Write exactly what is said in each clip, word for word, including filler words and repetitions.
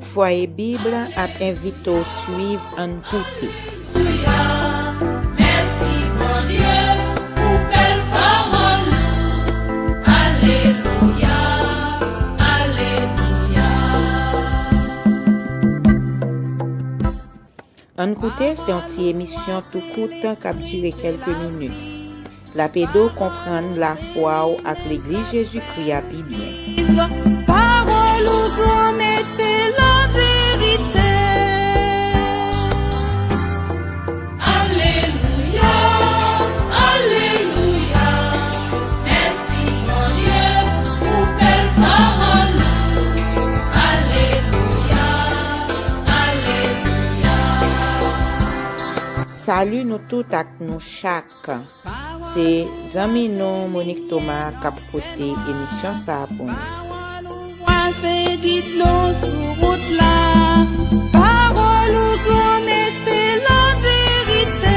Fwaye Bib ap envite w swiv Ann Koute. Mèsi Bondye pou bèl pawòl ou. Alelouya, alelouya. Ann Koute se yon ti emisyon tou kout k ap dire kèlke minit. L ap ede w konprann lafwa w ak Legliz Jezikri a pi byen. Pawòl ou pwomete laverite. Alelouya, alelouya. Mèsi Bondye pou bèl pawòl ou. Alelouya, alelouya. Sali nou tout ak nou chak. Se zanmi nou Monique Thomas k ap pote emisyon sa a pou nou. Pawòl ou se gid nou sou wout la. Pawòl ou pwomete laverite.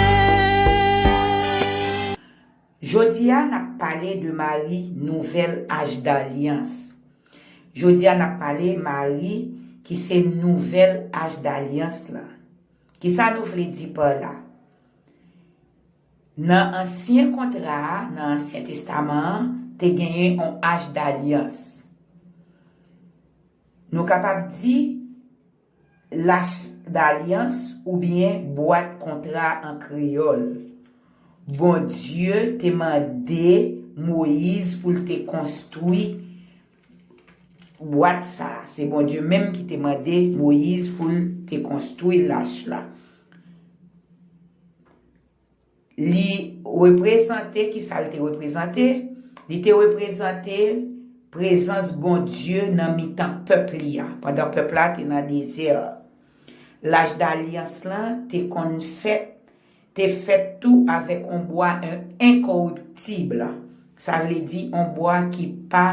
Jodi a, n ap pale de Mari, nouvèl Ach dalyans. Jodi a, n ap pale Mari, ki se nouvèl Ach dalyans la. Kisa nou vle di pa la? Nan ansyen kontra a, nan ansyen testaman an, te genyen yon ach dalyans. Nou kapab di lach dalyans oubyen bwat kontra an kreyòl. Bondye te mande Moyiz pou l te konstwi bwat sa a. Se Bondye menm ki te mande Moyiz pou l te konstwi lach la. Li reprezante, kisa l te reprezante? Li te reprezante prezans Bondye nan mitan pèp li a, pandan pèp la te nan dezè a. Lach dalyans lan te konn fèt, te fèt tou avèk yon bwa en- enkoriptib. Sa vle di yon bwa ki pa,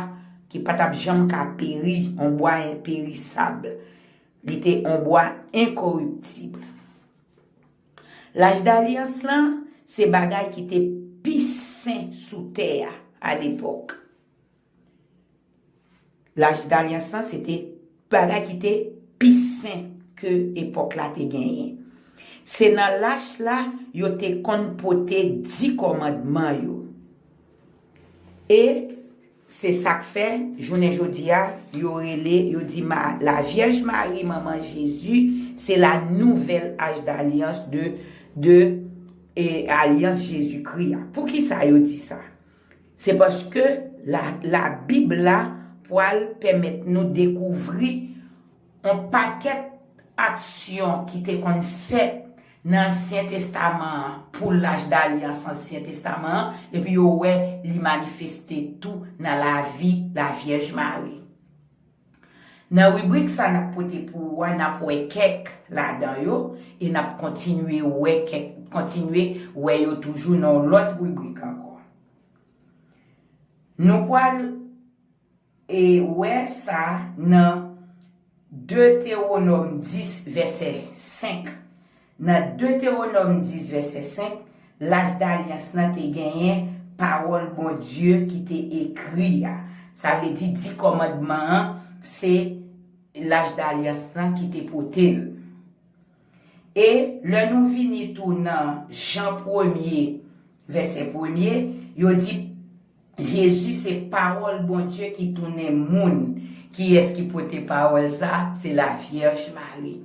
ki pa t ap janm ka peri, yon bwa enperisab. Li te yon bwa enkoriptib. Lach dalyans lan se bagay ki te pi sen sou tè a alepòk. Lach dalyans lan se te bagay ki te pi sen ke epòk la te genyen. Se nan lach la yo te konn pote di kòmandman yo. E se sa k fè, jounen jodi a, yo rele, yo di Ma, Lavyèj Mari, manman Jezi, se la nouvèl ach dalyans de, de e, alyans Jezikri a. Poukisa yo di sa? Se paske la, Labib la pral pèmèt nou dekouvri yon pakèt aksyon ki te konn fèt nan Ansyen Testaman an pou lach dalyans Ansyen Testaman an, epi yo wè li manifeste tou nan lavi Lavyèj Mari. Nan ribrik sa n ap pote pou ou a, n ap wè kèk ladan yo, e n ap kontinye wè kèk, kontinye wè yo toujou nan yon lòt ribrik ankò. Nou pral e wè sa nan Detewonòm dis, vèsè senk. Nan Detewonòm dis, vèsè senk, lach dalyans lan te genyen pawòl Bondye ki te ekri a. Sa vle di, di kòmandman an, se lach dalyans lan ki te pote l. E lè nou vini tou nan Jan premye, vèsè premye, yo di, Jezi se pawòl Bondye ki tounen moun. Kiyès ki pote pawòl sa? Se Lavyèj Mari.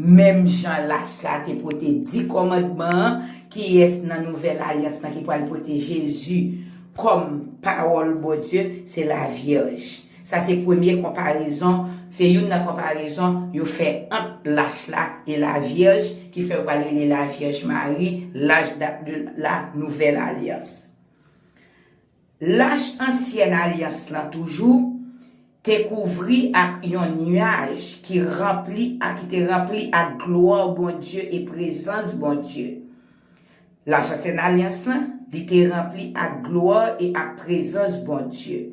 Menm jan lach la te pote di kòmandman an, kiyès nan nouvèl alyans lan ki pral pote Jezi kòm pawòl Bondye? Se Lavyèj. Sa se premye konparezon, se youn nan konparezon yo fè ant lach la e Lavyèj, ki fè yo pral rele Lavyèj Mari lach da, de la nouvèl alyans. Lach ansyèn alyans lan toujou te kouvri ak yon nyaj ki ranpli ak, ki te ranpli ak glwa Bondye e prezans Bondye. Lach ansyèn alyans lan, li te ranpli ak glwa e ak prezans Bondye.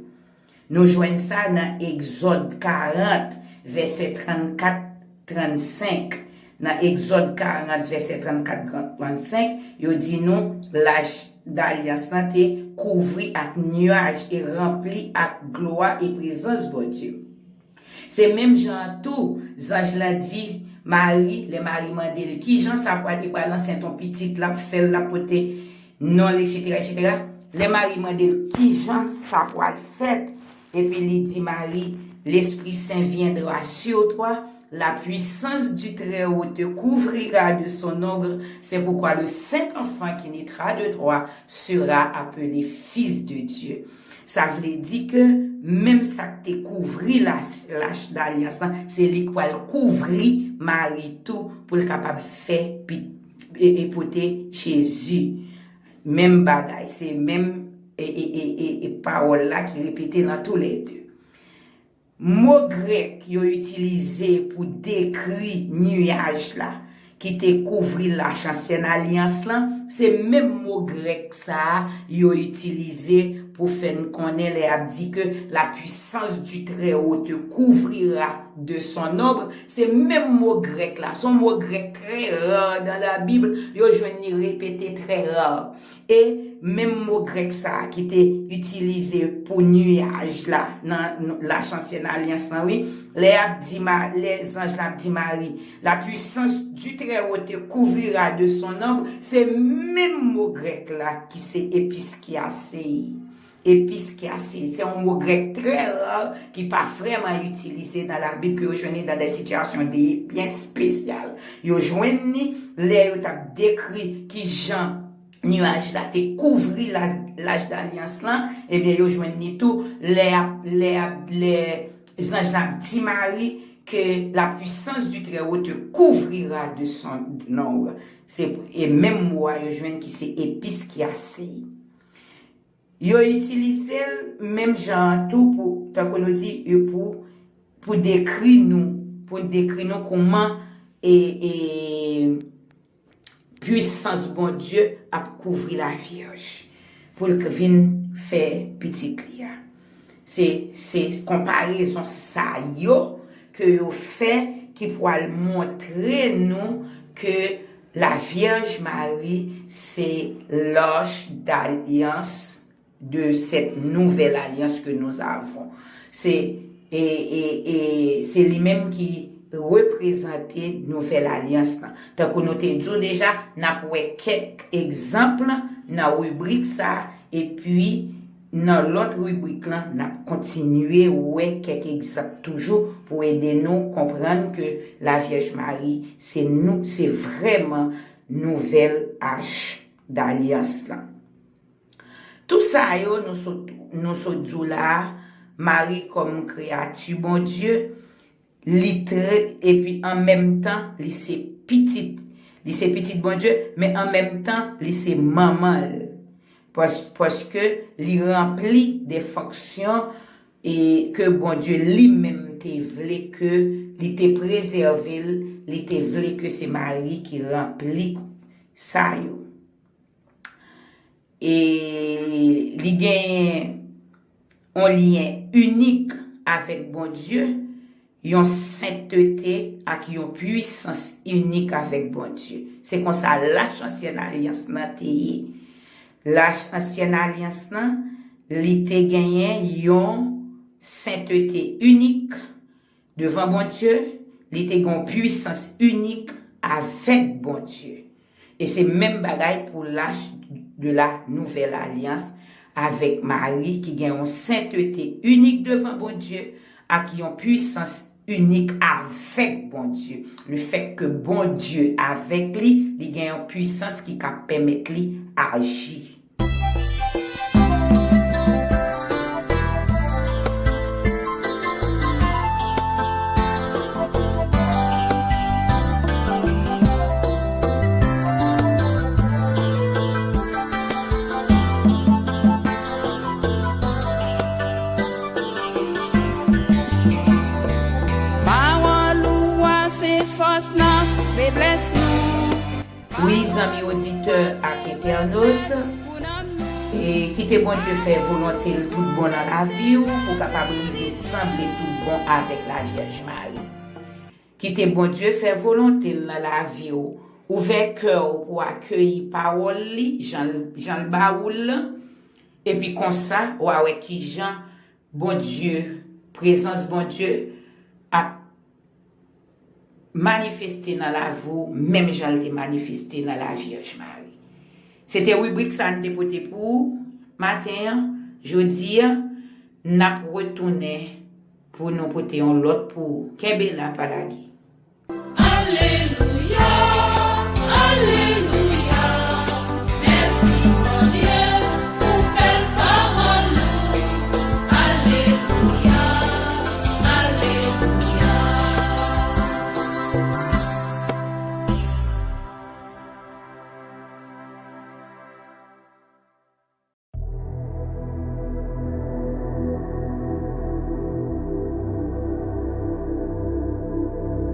Nou jwenn sa nan Egzòd karant, vèsè trannkat, trannsenk. Nan Egzòd karant, vèsè trannkat, trannsenk, yo di nou lach dalyans lan te kouvri ak nyaj e ranpli ak glwa e prezans Bondye. Se menm jan an tou, zanj lan di Mari, lè Mari mande l kijan sa pral, li pral ansent yon pitit, l ap fè l, l ap pote non l, etsetera, etsetera. Lè Mari mande l kijan sa pral fèt, epi li di Mari, L'Esprit Saint viendra sur toi, la puissance du Très-Haut te couvrira de son ombre, c'est pourquoi le saint enfant qui naîtra de toi sera appelé Fils de Dieu. Sa vle di ke menm sa k te kouvri lach, lach dalyans lan, se li k pral kouvri Mari tou pou l kapab fè pit-, e, e pote Jezi. Menm bagay, se menm e, e, e, e, e pawòl la ki repete nan toulède. Mo grèk yo itilize pou dekri niyaj la ki te kouvri lach ansyen alyans lan, se menm mo grèk sa a yo itilize pou fè n konnen lè y ap di ke la puissance du Très-Haut te couvrira de son ombre. Se menm mo grèk la, se yon mo grèk trè rare dans la Bible, yo jwenn li repete trè rare. E menm mo grèk sa a ki te itilize pou niyaj la nan lach ansyen alyans lan, wi. Lè y ap di Ma-, lè zanj la ap di Mari, la puissance du Très-Haut te couvrira de son ombre, se menm mo grèk la ki se episkiasei. Episkiasei, se yon mo grèk trè rare ki pa vrèman itilize nan Labib, ke yo jwenn li nan de sitiyasyon de, byen espesyal. Yo jwenn li lè yo t ap dekri kijan niyaj la te kouvri lach, lach dalyans lan, ebyen, yo jwenn li tou lè ap, lè ap, lè zanj la ap di Mari ke la puissance du Très-Haut te couvrira de son ombre. Se, e menm mo a yo jwenn ki se episkiasei. Yo itilize l menm jan an tou pou, tankou nou di, yo pou, pou dekri nou, pou dekri nou kouman e, e, pwisans Bondye ap kouvri Lavyèj pou l k-, vin fè pitit li a. Se, se konparezon sa yo ke yo fè ki pral montre nou ke Lavyèj Mari se l'Arche d'Alliance de cette nouvelle alliance que nous avons. Se, e, e, e, se li menm ki reprezante nouvèl alyans lan. Tankou nou te di w deja, n ap wè kèk egzanp nan ribrik sa a, epi nan lòt ribrik lan, n ap kontinye wè kèk egzanp toujou pou ede nou konprann ke Lavyèj Mari, se nou, se vrèman nouvèl ach dalyans lan. Tout sa yo nou sot, nou sot di w la a, Mari kòm kreyati Bondye, li trè, epi an menm tan, li se pitit, li se pitit Bondye, men an menm tan, li se manman l. Pas-, paske li ranpli de fonksyon e ke Bondye li menm te vle ke li te prezève l, li te vle ke se Mari ki ranpli sa yo. E li genyen yon lyen inik avèk Bondye, yon sentete ak yon pwisans inik avèk Bondye. Se konsa lach ansyen alyans lan te ye. Lach ansyen alyans lan, li te genyen yon sentete inik devan Bondye, li te gen yon pwisans inik avèk Bondye. E se menm bagay pou lach de la nouvèl alyans avèk Mari ki gen yon sentete inik devan Bondye ak yon pwisans inik avèk Bondye. Lefètke Bondye avèk li, li gen yon pwisans ki ka pèmèt li aji. Pawòl ou a se fòs nan feblès nou. Wi, zanmi oditè ak entènot, e kite Bondye fè volonte l tout bon nan lavi w, pou w kapab rive sanble tout bon avèk Lavyèj Mari. Kite Bondye fè volonte l nan lavi w. Ouvè kè w pou w akeyi pawòl li, jan l, jan l ba ou l lan. Epi konsa, w a wè kijan Bondye, prezans Bondye, manifeste nan lavi w, menm jan l te manifeste nan la Vyèj Mari. Se te ribrik sa n te pote pou ou maten an. Jodi a, n ap retounen pou nou pote yon lòt pou ou. Kenbe la, pa lage. Alelouya,